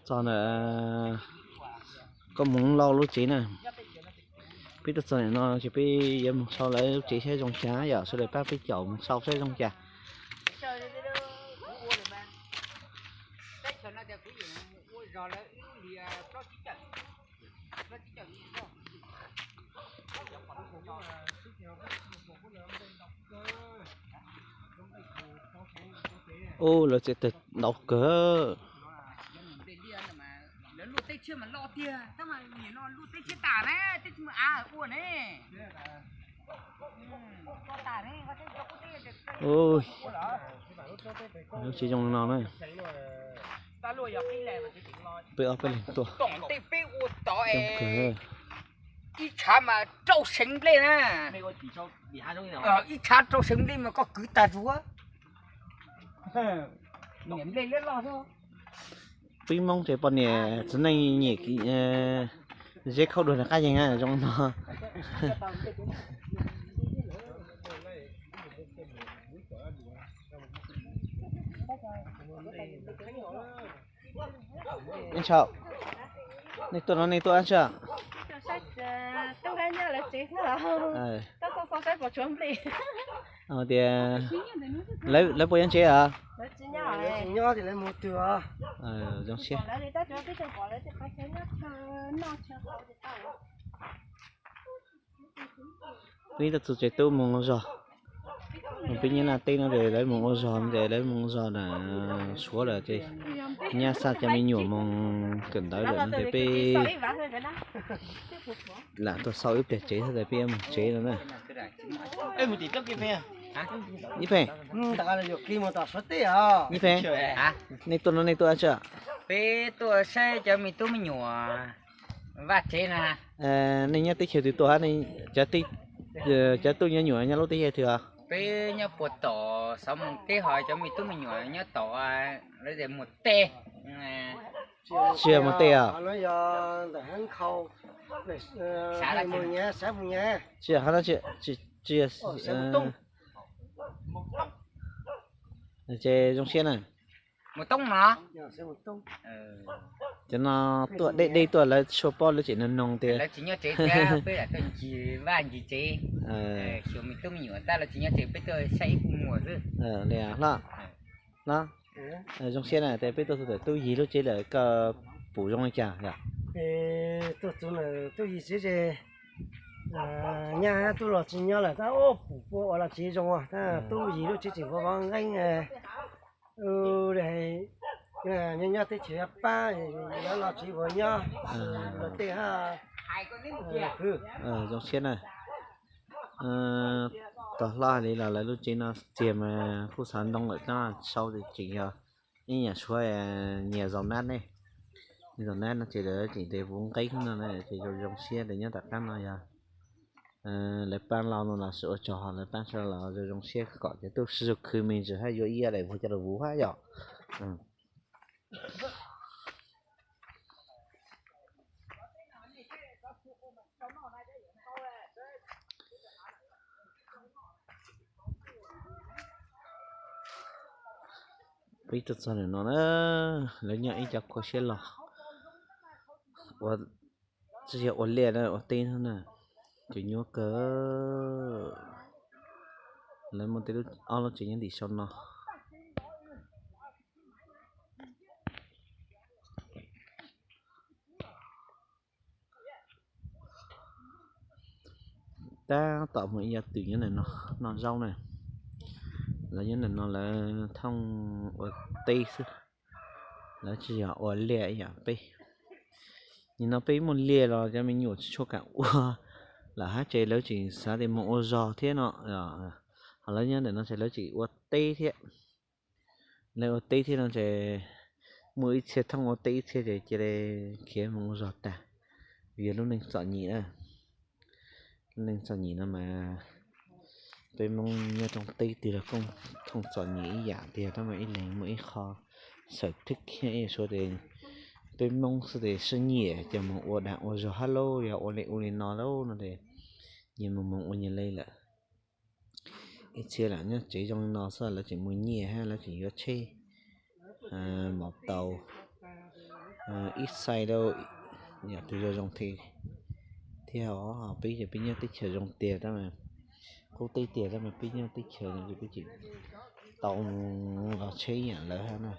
Txog ntawm koj mus lauj lub tsev na. Peb tuaj txog ntawm no ces peb yuav mus sau lawv lub tsev saib zoo cas yom, sawv daws pab peb caum mus sau saib zoo cas. Ub, lawv tsev tawg ntau kawg. Lub tsev zoo no na. Peb ob peb leeg tuaj. Ib tshav mas rau seev nplej na. Ib tshav rau seev nplej mas koj kwv tag zuav. Peb Hmoob ces poj niam txiv neej nyiam zeb khaub dua nram qab yeeg zoo no. Ntshau, nej tuaj no nej tuaj dab tsi? Tias lawv puas nyob tsev os? Zoo siab. Peb tuaj txug tsev tub mus ua zog. Peb nyob Naj Teb no ces lawv mus ua zog ces lawv mus ua zog na, Suav lawm ces nyab xa cov me nyuam mus kawm ntawv lawm no ces peb lam tuaj xauj ib pliag tsev xwb tas peb yuav mus tsev no na. Ib pheej, ib pheej, nej tuaj no nej tuaj dab tsi? Peb tuaj saib cov me tub me nyuam vaj tsev na. Nej nyob teb chaws twg tuaj hab? Cov tub nyob nyuam nyob lub teb chaws twg os? Peb nyob puag tom Xauv Moos teb, ho cov me tub me nyuam nyob tom lawv tias Muas Tej. Tsis yog Muas Tej os? Tsis yog, tsis yog. Ces zoo siab na. Cov no tuaj deb deb tuaj lawv tsis paub lawv tseem noog noog tias. Hlob, zoo siab na, tias peb tuaj txug ntawm Tub Yig lub tsev lawm koj pum zoo li cas yom? Tuaj txug ntawm Tub Yig tsev ces nyab tub los tsis nyob lawm tab ua pum pua ua los tsis zoo, tab Tub Yig lub tsev tseem vov vov nqeeb. Nyob nyob teb chaws yuav pab, lawv los tsev vov nyob, luag tej hab. Zoo siab na. Tog hlob hais li los lawv lub tsev no txiag mas kuj xav ntoo lawm, tab sau tseem yog ib nyuam suav nyias zaus nab ne. Zaus nab no ces lawv tseem tes vuv nqeeb no na, ces zoo zoo siab tias nyob tom qab no yog lawv pab lauj no los sis ua tsaug, ho lawv pab sau los zoo zoo siab kom cov tub sib zug khwv me ntsis hab yuav ib yam daim vuag coj los vuv hab yom. Peb tuaj txog ntawm no na, lawv nyob ib co kua siab log, ua, tsis yog ua liaj na, ua teb na, ces nyuaj kawg. Lawv muaj tej lub, ob lub tsev nyob ntim saum no. Tab tom muaj ib yav twm nyob ntawm no noj zaub na. Lawv nyob ntawm no lawv thooj ua teb xwb, lawv tsis yog ua liaj ib yam peb. Nim no peb muaj liaj los cov me nyuam tsis tshua kam ua lawm hab ces lawv tseem xav tias mus ua zog thiab no. Ho lawv nyob ntawm no ces lawv tseem ua teb thiab. Lawv ua teb thiab no ces muaj ib txhia thooj ua teb, ib txhia ces cia li khiav mus ua zog tag. Vim yog lub neej txom nyem na. Lub neej txom nyem no mas peb Hmoob nyob rau teb twg los kooj thooj txom nyem ib yam tiag, tab mas ib leeg muaj ib qho xawm thwb khiab ib suav tes peb Hmoob xwb tes sib nyiam ces mus ua dag ua zog hab lauj, yog ua li ua li no lauj no tes nyias mus mus ua nyias li lawm. Ib txhia lam nyob tsev zoo li no xwb lawv tseem muaj nyiaj hab lawv tseem yuav tsheb, mauv taus, ib xais rau yam twg zoo zoo thiab. Thiab peb ces peb nyob teb chaws zoo tiag tab mas, qub teb tiag tab mas peb nyob teb chaws no ces peb tseem tau los tsheb yam lawv hab na.